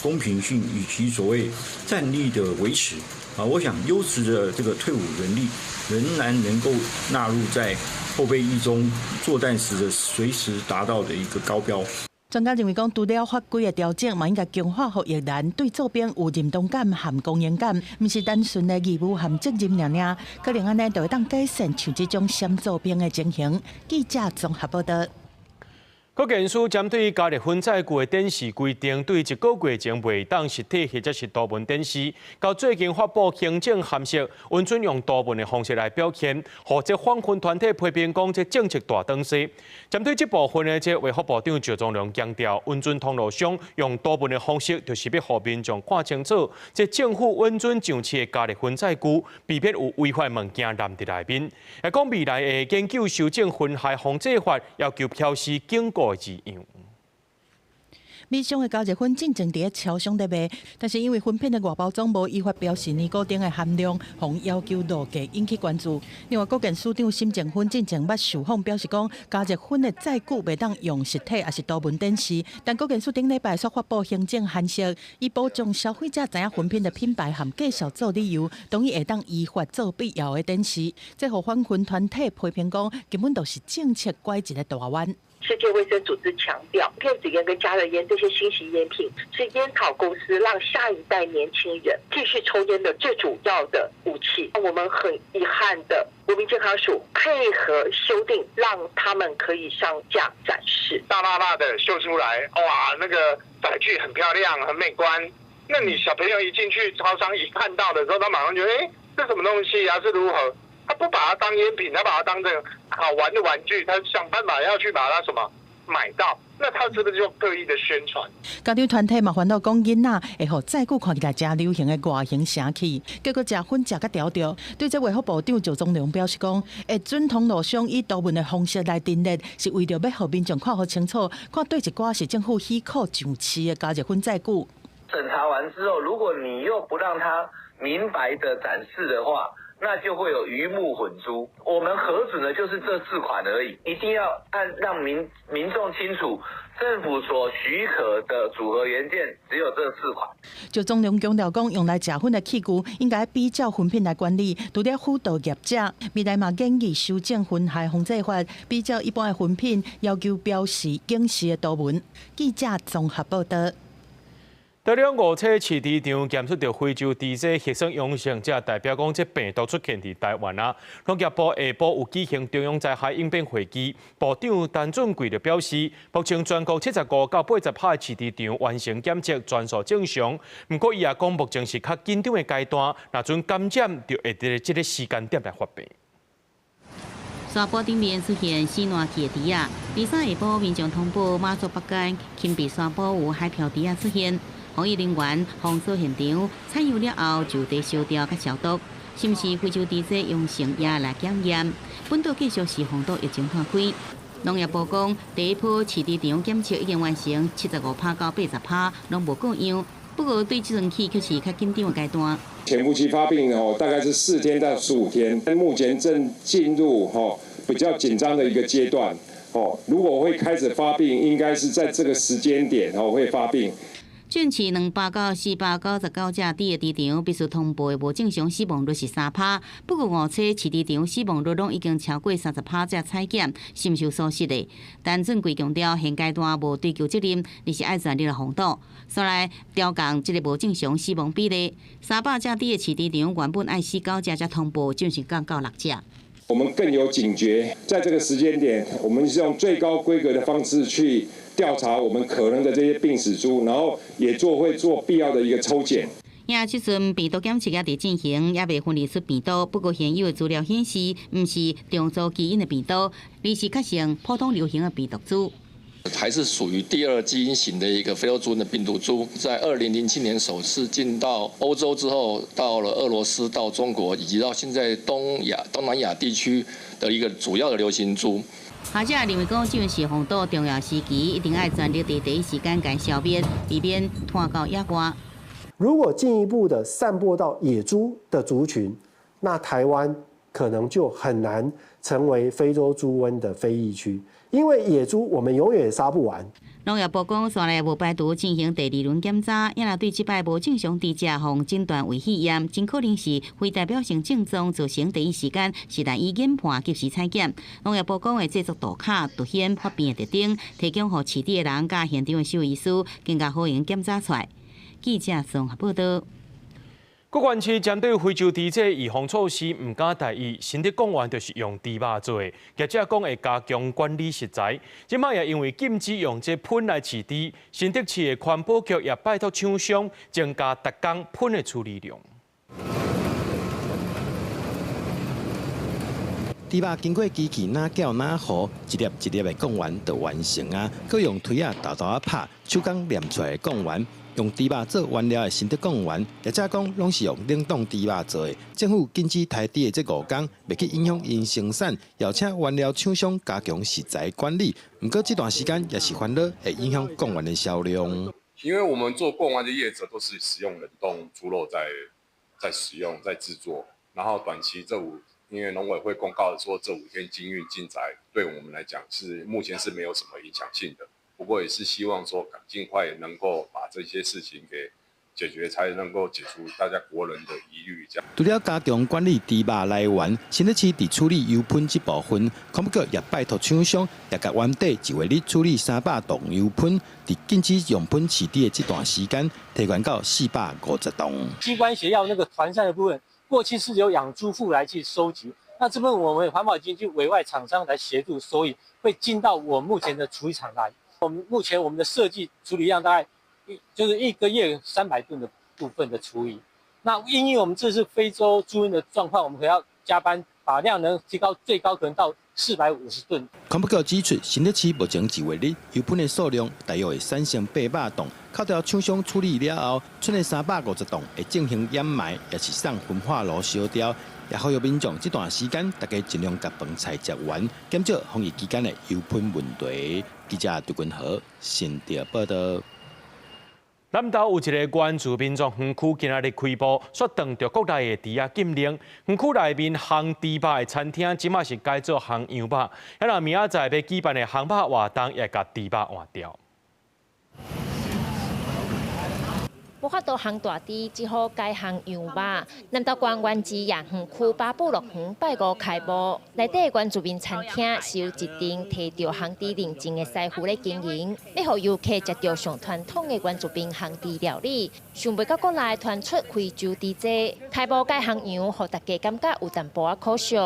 公平性以及所謂戰力的維持啊，我想優質的這個退伍人力仍然能夠納入在後備役中作戰時的隨時達到的一個高標。專家認為講，除了法規的調整，嘛應該強化予役男對做兵有認同感和光榮感，毋是單純的義務和責任爾爾，可能按呢就會當改善像這種閃做兵的情形。記者綜合報道。國健署針對加熱薰載具的展示規定，對一個月前袂當實體或者是圖文展示，到最近發布行政函釋，允准用圖文的方式來標籤，予這反薰團體批評講這政策大轉踅。針對這部分的這衛福部長趙宗龍強調，允准通路商用圖文的方式，就是欲予民眾看清楚，這政府允准上市的加熱薰載具，避免有違法物件濫佇內面。也講未來會研究修正薰害防制法，要求標示警告字樣。米商的加熱薰進前佇咧超商咧賣，但是因為薰品的外包裝無依法標示尼古丁的含量，予要求落架引起關注。另外，國健署長沈靜芬進前捌受訪表示講，加熱薰的載具袂當用實體抑是圖文展示，但國健署頂禮拜煞發布行政函釋，以保障消費者知影薰品的品牌和介紹做理由，同意會當依法做必要的展示。這予反薰團體批評講，根本就是政策拐一个大彎。世界衛生組織強調，電子菸跟加熱菸這些新型菸品是菸草公司讓下一代年輕人繼續抽菸的最主要的武器。我們很遺憾的，國民健康署配合修訂，讓他們可以上架展示，大剌剌的秀出來，哇，那個載具很漂亮，很美觀。那你小朋友一進去超商一看到的時候，他馬上覺得，哎，這什麼東西啊？是如何？他不把它當菸品，他把它當成好玩的玩具，他想辦法要去把它什麼買到，那他是不是就刻意的宣傳？家長團體嘛煩惱講，囡仔會予載具看起來誠流行的外形成去，結果食薰食甲牢著。對這衛福部長趙宗龍表示講，會准通路商以圖文的方式來陳列，是為著欲予民眾看予清楚，看佗一寡是政府許可上市的加熱薰載具。審查完之後，如果你又不讓他明白的展示的話，那就會有魚目混珠。我們核准的就是這四款而已，一定要按讓民眾清楚，政府所許可的組合元件只有這四款。趙宗龍強調講，用來食薰的器具應該比照薰品來管理，除了輔導業者，未來嘛建議修正薰害防制法，比照一般的薰品，要求標示警示的圖文。記者綜合報道。台中五車飼豬場檢出著非洲豬瘟核酸陽性，這代表講這病毒出現佇台灣啊。農業部下晡有舉行中央災害應變會議，部長陳俊貴就表示，目前全國75到80趴飼豬場完成檢測，全數正常。毋過伊也講，目前是較緊張的階段，若準感染，就會佇這个時間點來發病。山坡頂面出現死爛去的豬仔，23下晡民眾通報馬祖北竿芹壁山坡有海漂豬仔出現。防疫人員封鎖現場，採樣了後就地燒掉佮消毒，是毋是非洲豬瘟陽性也來檢驗。本島繼續是防堵疫情破開。農業部講，第一波飼豬場檢測已經完成，75%到80%攏無過樣。不過對這陣起卻是較緊張的階段。潛伏期發病哦，大概是4天到15天，目前正進入吼比較緊張的一個階段哦。如果會開始發病，應該是在這個時間點哦會發病。全市29499隻豬的豬場必須通報的無正常死亡率是3%，不過五車飼豬場死亡率攏已經超過30%才採檢，是毋是有疏失的？陳俊貴強調，現階段無追究責任，而是愛全力來防堵。煞來調降這个無正常死亡比例，300隻豬的飼豬場原本愛49隻才通報，正式降到6隻。我們更有警覺，在這個時間點，我們是用最高規格的方式去調查我們可能的這些病死豬，然後也做會做必要的一個抽檢。也這陣病毒檢測也佇進行，猶未分離出病毒。不過現有的資料顯示，毋是重組基因的病毒，而是較像普通流行的病毒株。還是屬於第二基因型的一個非洲豬瘟的病毒株，在2007年首次進到歐洲之後，到了俄羅斯、到中國，以及到現在東亞、東南亞地區的一個主要的流行株。學者認為講，這陣是防堵重要時期，一定愛全力佇第一時間共消滅，避免拖到野外。如果進一步的散播到野豬的族群，那台灣可能就很難成為非洲豬瘟的非疫區，因為野豬我們永遠也殺不完。農業部講，煞來無排除進行第二輪檢查，也若對這擺無正常豬隻予診斷為肺炎，真可能是非代表性症狀造成第一時間是難以研判及時採檢。農業部講會製作圖卡，凸顯發病的特徵，提供予飼豬的人佮現場的獸醫師更加好用檢查出來。記者綜合報道。閣縣市針對非洲豬瘟預防措施毋敢大意，新竹貢丸就是用豬肉做的，業者講會加強管理食材。這擺也因為禁止用這噴來飼豬，新竹市的環保局也拜託廠商增加逐工噴的處理量。豬肉經過機器哪攪哪和，一粒一粒的貢丸就完成啊！閣用槌仔沓沓仔拍，手工捏出來的貢丸。用豬肉做原料的新竹貢丸，業者講攏是用冷凍豬肉做的。政府禁止刣豬的這五工，袂去影響𪜶生產，邀請原料廠商加強食材管理。毋過這段時間也是煩惱，會影響貢丸的銷量。因為我們做貢丸的業者都是使用冷凍豬肉在使用、在製作，然後短期這五，因為農委會公告說這5天禁運禁載，對我們來講是目前是沒有什麼影響性的。不過也是希望說，盡快能夠把這些事情給解決，才能夠解除大家國人的疑慮。這樣。除了加強管理豬肉來源，新竹市佇處理油噴這部分，環保局也拜託廠商，也共原底一月日處理300噸油噴，佇禁止用噴飼豬的這段時間，提懸到450噸。機關協要那個團膳的部分，過去是由養豬戶來去收集，那這部分我們環保局就委外廠商來協助，所以會進到我目前的處理廠來。我們目前我們的設計處理量大概就是一個月300噸的部分的處理。那因為我們這次非洲豬瘟的狀況，我們可能要加班，把量能提高，最高可能到450噸。環保局指出，新竹市目前一月日油噴的數量大約會產生800噸，扣掉廠商處理了後，剩的350噸會進行掩埋，抑是送焚化爐燒掉。也呼籲民眾這段時間，大家盡量共飯菜食完，減少防疫期間的油噴問題。記者杜君豪新竹報道。南投有一个原住民族園區，今仔日開幕，煞撞著國內的豬仔禁令。園區內面烘豬肉的餐廳，這擺是改做烘羊肉。遐若明仔載欲舉辦的烘肉活動，也共豬肉換掉。無法度烘大豬，只好改烘羊肉。南投縣原子野園區巴布樂園拜五開幕，內底原住民餐廳是由一間提著烘豬認證的師傅咧經營，欲予遊客食著上傳統的原住民烘豬料理。想袂到國內傳出非洲豬災，開幕改烘羊，予大家感覺有淡薄仔可惜。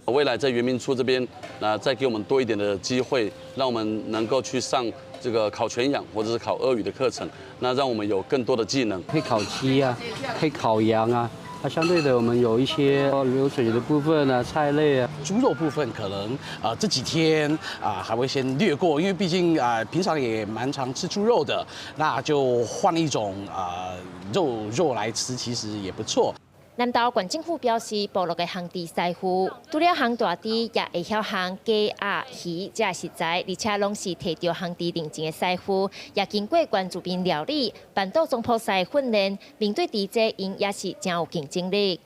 未來在原民處這邊，那再給我們多一點的機會，讓我們能夠去上這個烤全羊或者是烤鱷魚的課程，那讓我們有更多的技能。可以烤雞啊，可以烤羊啊，啊，相對的我們有一些流水的部分啊，菜類啊。豬肉部分可能啊這幾天啊還會先略過，因為畢竟啊平常也蠻常吃豬肉的，那就換一種啊肉來吃，其實也不錯。南投縣政府表示，部落的烘豬師傅除了烘大豬，也會曉烘雞、鴨、魚這食材，而且攏是提著烘豬認證的師傅，也經過原住民料理、辦桌總鋪師訓練，面對豬災，𪜶也是誠有競爭力。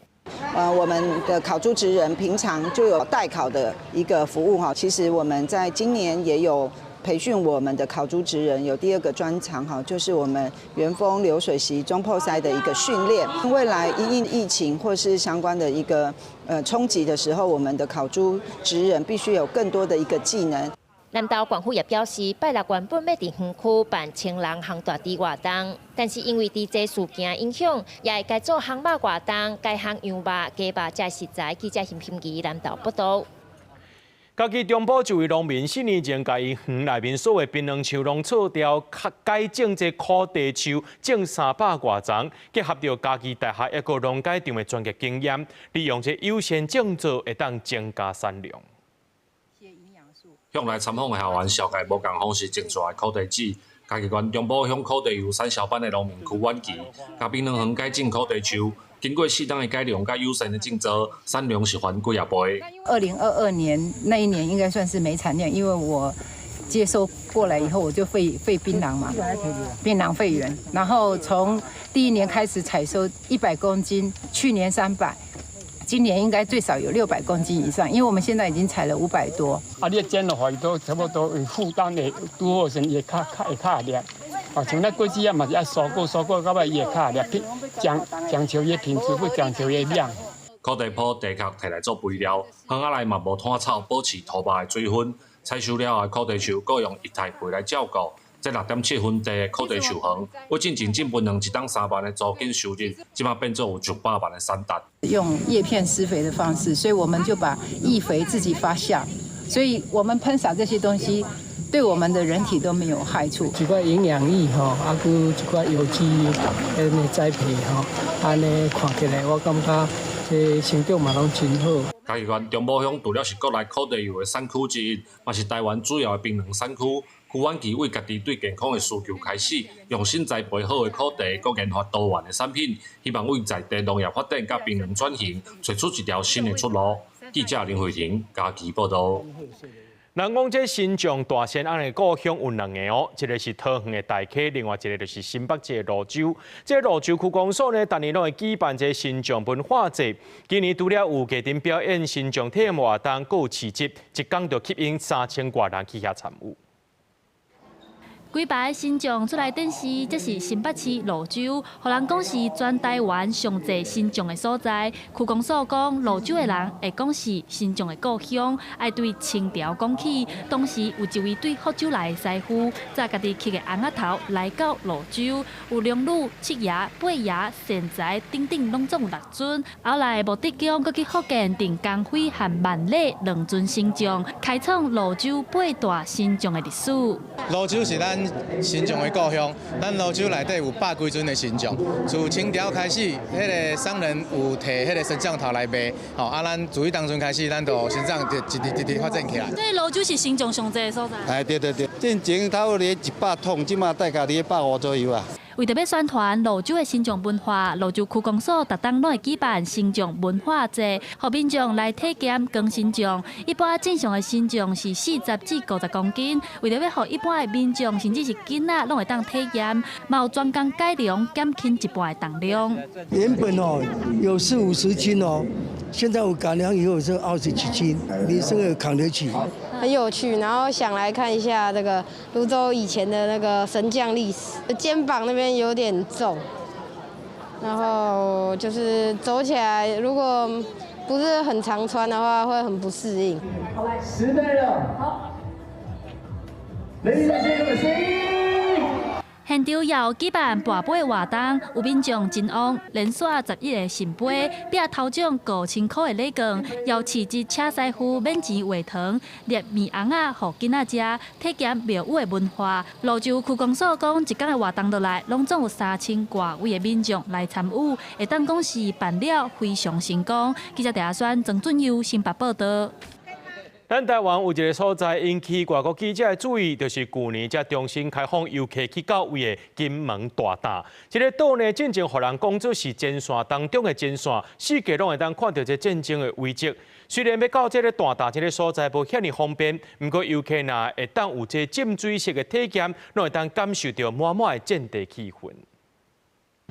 我們的烤豬職人平常就有代烤的一個服務哈，其實我們在今年也有培訓我們的烤豬職人，有第二個專長哈，就是我們元豐流水席總鋪師的一個訓練。未來因應疫情或是相關的一個衝擊的時候，我們的烤豬職人必須有更多的一個技能。南投縣府也表示，拜六原本欲佇園區辦青人烘大豬活動，但是因為豬災事件影響，也會改做烘肉活動，改烘羊肉、雞肉這食材。記者沈馨儀南投報道。嘉義中埔一位農民4年前，共伊園內面所有檳榔樹攏銼掉，改種這苦茶樹，種300外叢，結合著嘉義大學抑閣農改場的專業經驗，利用這優先種植，會當增加產量。向來參訪的校園，紹介無仝方式種出來苦茶籽。嘉義縣中埔鄉苦茶油產銷班的農民邱婉琪，共檳榔園改種苦茶樹，經過適當的改良佮友善的種植，產量是翻幾仔倍。2022年那一年應該算是沒產量，因為我接收過來以後，我就廢檳榔嘛，檳榔廢園，然後從第一年開始採收100公斤，去年300。今年應該最少有600公斤以上，因為我們現在已經採了500多。啊，你剪落去都差不多負擔會拄好時會較較會較粒。啊，像咱果子啊嘛是愛蔬果，蔬果到尾伊會較粒，講求伊品質，不講求伊量。苦茶脯地殼提來做肥料，園仔內嘛無拖草，保持土肉的水分。採收了後的苦茶樹，閣用液態肥來照顧。這6.7分地的苦茶樹園，為進前種檳榔一冬3萬的租金收入，這馬變做有100萬的產值。用葉片施肥的方式，所以我們就把液肥自己發酵，所以我們噴灑這些東西，對我們的人體都沒有害處。一寡營養液吼，啊，閣一寡有機的栽培吼，按呢看起來，我感覺這成長嘛攏真好。嘉義縣中埔鄉除了是國內苦茶油的產區之一，嘛是台灣主要的檳榔產區。邱婉琪為家己對健康的需求開始，用心栽培好的苦茶，閣研發多元的產品，希望為在地農業發展佮檳榔轉型，揣出一條新的出路。記者林慧婷嘉義報導。人講這神將大仙翁的故鄉有兩個哦，一個是桃園的大溪，另外一個就是新北市的蘆洲。這蘆洲區公所呢，逐年攏會舉辦這神將文化節。今年除了有藝陣表演、神將體驗活動，閣有市集，一工就吸引3000外人去遐參與。幾排神將出來展示，這是新北市蘆洲，予人講是全台灣上濟神將的所在。區公所講，蘆洲的人會講是神將的故鄉，愛對清朝講起。當時有一位對福州來的師傅，紮家己刻的尪仔頭來到蘆洲，有龍女、七爺、八爺、善財等等，攏總有六尊。後來無德公閣去福建鄭江輝和萬禮兩尊神將，開創蘆洲八大神將的歷史。蘆洲是咱神將的故鄉，咱蘆洲內底有百幾尊的神將。自清朝開始，彼個商人有提彼個神將頭來賣，吼啊，咱自彼當陣開始，咱就神將就一直一直發展起來。所以蘆洲是神將上濟的所在。哎，對對對，進前頭咧100桶，這馬大概咧150左右啊。為著欲宣傳蘆洲的神將文化，蘆洲區公所逐冬攏會舉辦神將文化節，予民眾來體驗扛神將。一般正常的神將是40至50公斤，為著欲予一般的民眾，甚至是囡仔，攏會當體驗，嘛有專工改良減輕一半的重量。原本哦有四五十斤哦，現在我改良以後是20幾斤，你這個扛得起。很有趣，然後想來看一下這個蘆洲以前的那個神將歷史。肩膀那邊有點重，然後就是走起來，如果不是很常穿的話，會很不適應。好，來，10對了，好，Ladies and gentlemen，現場也有舉辦跋杯活動，有民眾真旺，連續11个聖杯，拚頭獎5000箍的禮券，邀市集請師傅免錢畫糖、捏麵尪仔，予囡仔食，體驗廟宇的文化。蘆洲區公所講，一工的活動落來，攏總有3000外位的民眾來參與，會當講是辦了非常成功。記者鄭阿宣、曾俊佑新北報道。咱台灣有一个所在引起外國記者的注意，就是舊年才重新開放遊客去到位的金門大嶄。這个島呢，進前予人講做是前線當中的前線，四界攏會當看著這戰爭的遺跡。雖然欲到這个大嶄這个所在無遐爾方便，毋過遊客若會當有這浸水式的體驗，攏會當感受著滿滿的戰地氣氛。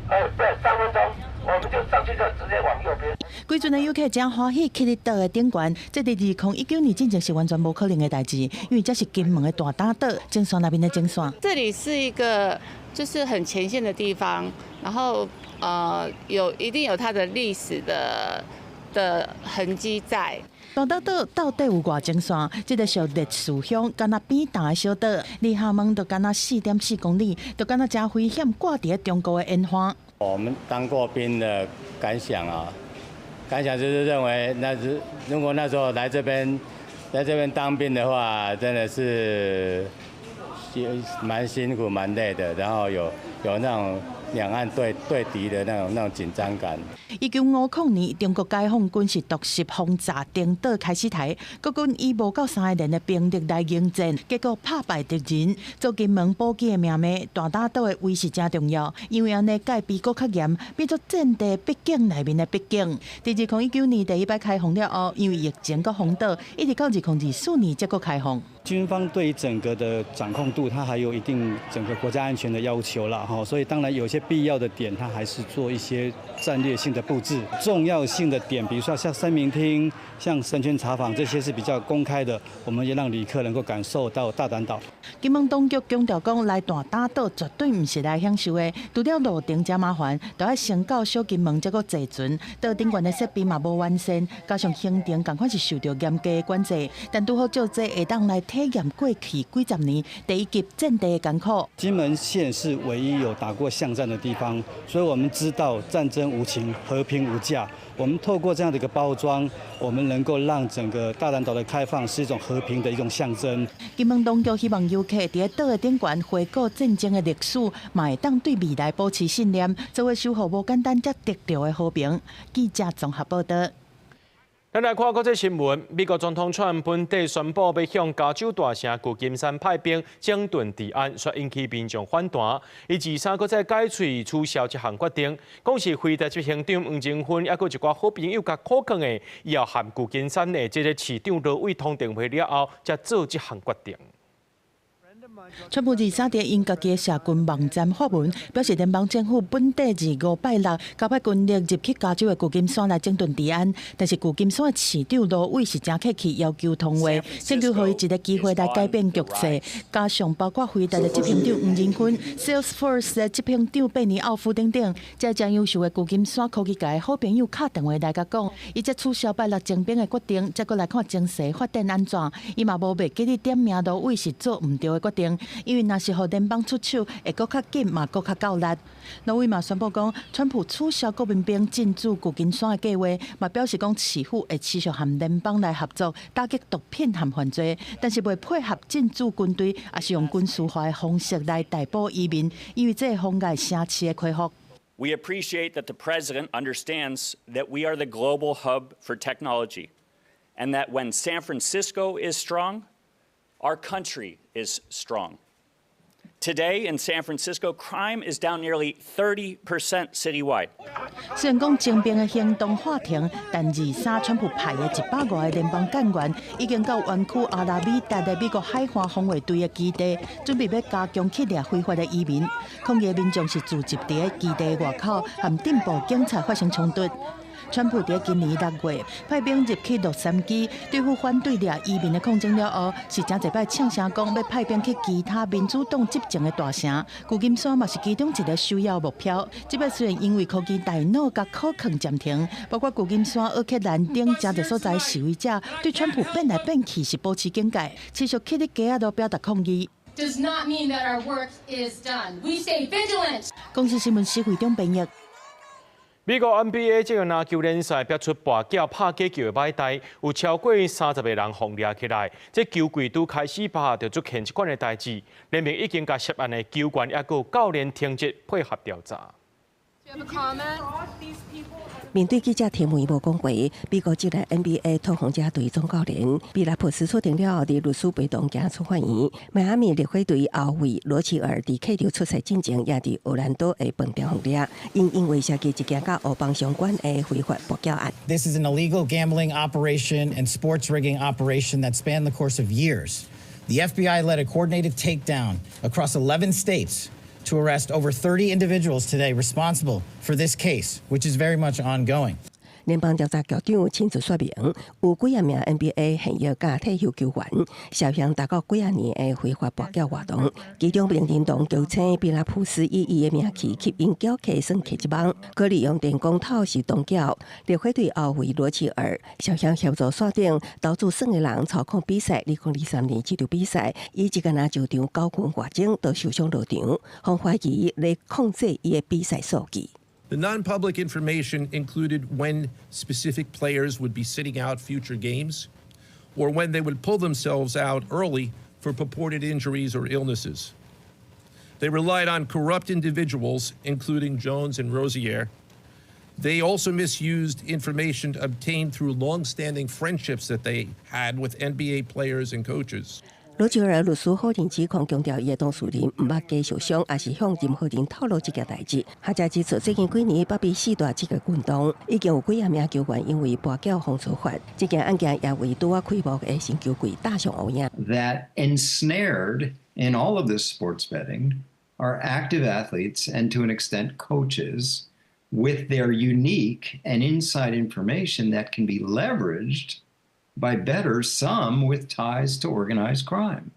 哎，對，3分鐘，我們就上去就直接往右邊。規陣的遊客誠歡喜，去佇島的頂懸，這佇2019年進前是完全無可能的代誌，因為這是金門的大嶄島，前線內面的前線。這裡是一個就是很前線的地方，然後有一定有它的歷史的痕跡在。大嶄島到底有偌前線？這个屬烈士鄉，敢若扁擔的小島，離廈門就敢若4.4公里，就敢若誠危險，掛佇中國的沿岸。我們當過兵的感想啊，感想就是認為，那是如果那時候來這邊當兵的話，真的是蠻辛苦、蠻累的，然後有那種兩岸對敵的那種緊張感。1950年，中國解放軍是突襲轟炸登島開始台，國軍以無夠3個連的兵力來迎戰，結果拍敗敵人。做金門寶雞的命脈，大嶄島的位置誠重要，因為按呢戒備閣較嚴，變做戰地秘境內面的秘境。佇2019年第一擺開放了後，因為疫情閣封島，一直到2024年才閣開放。軍方對於整個的掌控度，它還有一定整個國家安全的要求啦，哈，所以當然有些必要的點，它還是做一些戰略性的布置。重要性的點，比如說像申明廳、像神權茶坊這些是比較公開的，我們也讓旅客能夠感受到大嶄島。金門當局強調講，來大嶄島絕對毋是來享受的，除了路程誠麻煩，著愛先到小金門才閣坐船，島頂懸的設備嘛無完善，加上行程仝款是受著嚴格的管制，但拄好借這會當來體驗過去幾十年第一級戰地的艱苦。金門縣是唯一有打過巷戰的地方，所以我們知道戰爭無情，和平無價。我們透過這樣的一個包裝，我們能夠讓整個大嶄島的開放是一種和平的一種象徵。金門當局希望遊客佇島的頂懸回顧戰爭的歷史，嘛會當對未來保持信念，做伙守護無簡單才得著的和平。記者綜合報道。咱來看國際新聞，美國總統川普本底宣布欲向加州大城舊金山派兵整頓治安，煞引起民眾反彈。伊23閣再改喙取消這項決定，講是輝達執行長黃仁勳，抑閣一寡好朋友共苦勸的，以後和舊金山的這个市長羅偉通電話了後，才做這項決定。川普23佇𪜶家己的社群網站發文，表示聯邦政府本底25拜六交派軍力入去加州的舊金山來整頓治安，但是舊金山的市長羅偉是誠客氣，要求通話，請求予伊一个機會來改變局勢。加上包括輝達的執行長黃仁勳、Salesforce 的執行長貝尼奧夫等等，這誠優秀的舊金山科技界的好朋友敲電話來共講，伊才取消拜六徵兵的決定，才閣來看情勢發展按怎。伊嘛無袂記得點名羅偉是做毋著的決定。因為若是予聯邦出手，會閣較緊，嘛閣較夠力。羅偉嘛宣布講，川普取消國民兵進駐舊金山的計劃，嘛表示講市府會持續和聯邦來合作，打擊毒品和犯罪，但是袂配合進駐軍隊，抑是用軍事化的方式來逮捕移民，因為這會妨礙城市的恢復。 We appreciate that the president understands that we are the global hub for technology, and that when San Francisco is strong, our country is strong. Today in San Francisco, crime is down nearly 30% citywide. 雖然講徵兵的行動喊停，但23川普派的150個聯邦幹員已經到灣區阿拉米達的美國海岸防衛隊的基地，準備欲加強去掠非法的移民。抗議民眾是聚集佇基地外口，和鎮暴警察發生衝突。川普佇今年6月派兵入去洛杉磯對付反對掠移民的抗爭了後，是誠濟擺嗆聲講欲派兵去其他民主黨執政的大城。舊金山嘛是其中一个首要目標。這擺雖然因為科技大腦共考勸暫停，包括舊金山、奧克蘭等誠濟所在示威者對川普變來變去是保持警戒，持續去佇街仔路表達抗議。 Does not mean that our work is done. We stay vigilant. 公視新聞施惠中編譯。美國 NBA 這個籃球聯賽爆出跋筊拍假球的歹代，有超過30個人予掠起來。這球季拄開始拍就出現這款的代誌，聯盟已經共涉案的球員抑閣教練停職配合調查。面對記者提問，無講話。美國職業 NBA 拓荒者隊總教練比拉普斯出庭了後，佇律師陪同行出法院。邁阿密熱火隊後衛羅齊爾佇客場出賽進前，也佇奧蘭多的飯店予掠，𪜶因為涉及一件佮烏幫相關的非法跋筊案。 This is an illegal gambling operation and sports rigging operation that spanned the course of years. The FBI led a coordinated takedown across 11 states to arrest over 30 individuals today responsible for this case, which is very much ongoing. 聯邦調查局長親自說明，有幾仔名 NBA 現役佮退休球員涉嫌達到幾仔年的非法跋筊活動，其中名人堂球星比拉普斯以伊的名氣吸引繳客耍客一網，閣利用電工透視動繳。熱火隊後衛羅齊爾涉嫌協助線頂投注耍的人操控比賽，2023年這場比賽，伊一個籃球場9分外鐘就受傷落場，予懷疑咧控制伊的比賽數據。 The non-public information included when specific players would be sitting out future games or when they would pull themselves out early for purported injuries or illnesses. They relied on corrupt individuals, including Jones and Rozier. They also misused information obtained through long-standing friendships that they had with NBA players and coaches. 羅齊爾律師否認指控，強調伊的當事人毋捌假受傷，抑是向任何人透露這件代誌。學者指出，最近幾年北美四大職業運動已經有幾仔名球員因為跋筊予處罰，這件案件也為拄仔開幕的新球季打上烏影。 That ensnared in all of this sports betting are active athletes and to an extent coaches with their unique and inside information that can be leveraged by bettors, some with ties to organized crime.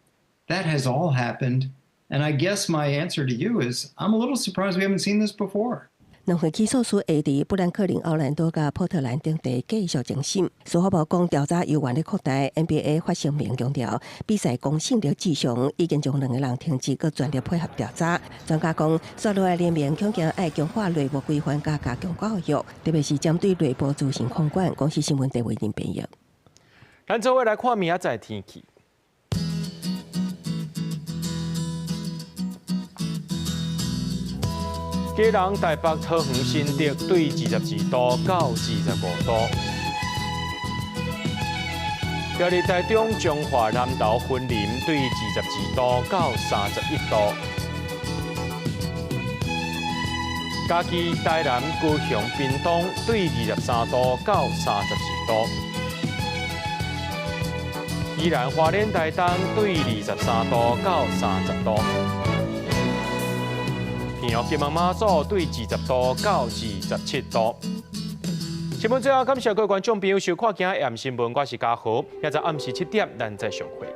That has all happened. And I guess my answer to you is I'm a little surprised we haven't seen this before. 兩份起訴書會佇富蘭克林、奧蘭多佮波特蘭等地繼續偵審。司法部講調查猶原咧擴大，NBA 發聲明強調比賽公信力至上，已經將兩個人停職，閣全力配合調查。專家講，紲落來聯盟恐驚愛強化內部規範，佮加強教育，特別是針對內部資訊控管。公視新聞鄭惟仁編譯。咱做伙來看明仔載天氣。基隆、台北、桃園、新竹對22度到25度。苗栗、台中、彰化、南投、雲林對22度到31度。嘉義、台南、高雄、屏東對23度到34度。宜蘭、花蓮、台東對23度到30度。屏東、金門、馬祖對20度到27度。新聞最後感謝各位觀眾朋友收看今日新聞，我是嘉豪，明仔暗時7點，咱再相會。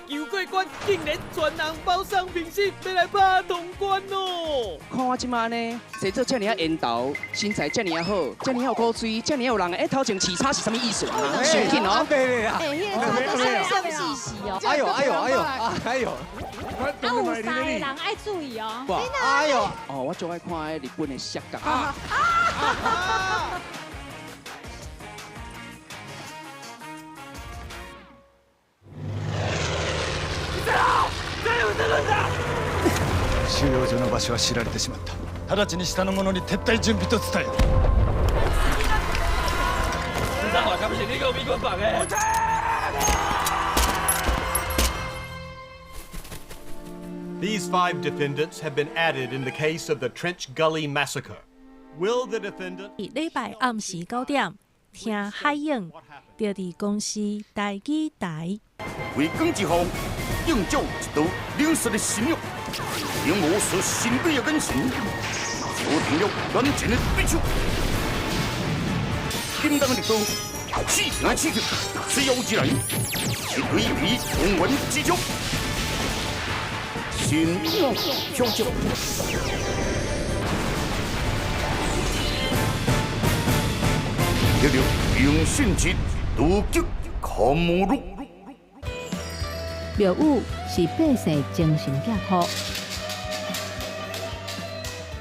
球过关，竟然全红包送评审，欲來拍通關哦！看我這馬呢，生做遮爾仔緣投，身材遮爾仔好，遮爾仔有古錐，遮爾仔有人哎，頭前起差是啥物意思啊？傷緊哦！哎，彼個差都閃閃爍爍哦！哎呦哎呦哎呦哎呦！啊，有三个人愛注意哦！哎呦！哦，我最愛看彼日本的摔角。収容所の場所は知られてしまった。直ちに下の者に撤退準備と伝えよ。張華，敢是你予美軍放的？ These five defendants have been added in the case of the Trench Gully massacre. Will the defendant 禮拜暗時9點，聽海湧，就佇公視台語台。為光之後，映照一道冷色的心肉，用無數神秘的眼神，鎖定了眼前的對手。叮當的力度，刺來刺去，只有一人，是對比風雲之中，神勇飄逸。一流用信之突擊卡摩魯。廟宇是百姓精神寄託。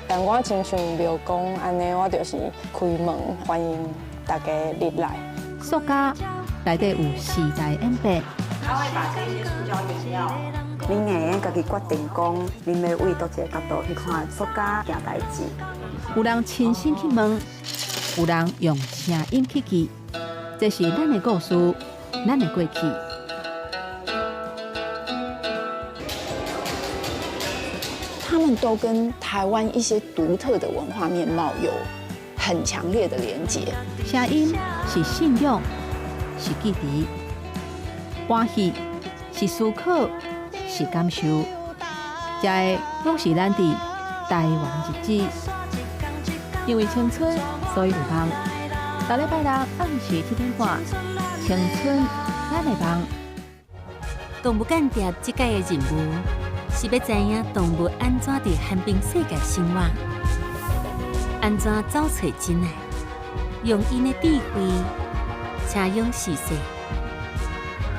但我親像廟公按呢，我就是開門歡迎大家入來。塑膠內底有時代演變。他會把這些塑膠原料，恁會用家己決定講，恁欲為佗一个角度去看塑膠件代誌。有人親身去問，有人用聲音去記，這是咱的故事，咱的過去。他們都跟台灣一些獨特的文化面貌有很強烈的連結。聲音是信仰，是記憶；歡喜是思考，是感受。這个攏是咱佇台灣日子。因為青春，所以有夢。逐禮拜六暗時7點半，青春咱的夢。動物間諜這擺的任務，是欲知影動物按怎佇寒冰世界生活，按怎走揣真愛，用𪜶的智慧，車勇視世。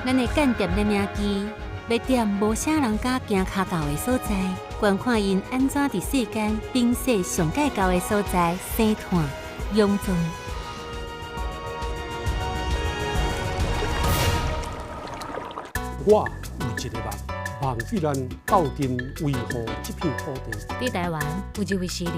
咱的間諜攝影機，欲踮無啥人敢行跤到的所在，觀看𪜶按怎佇世間冰雪上蓋厚的所在生炭養鑽。我有一个夢，夢彼咱鬥陣維護這片土地。佇台灣有一位詩人。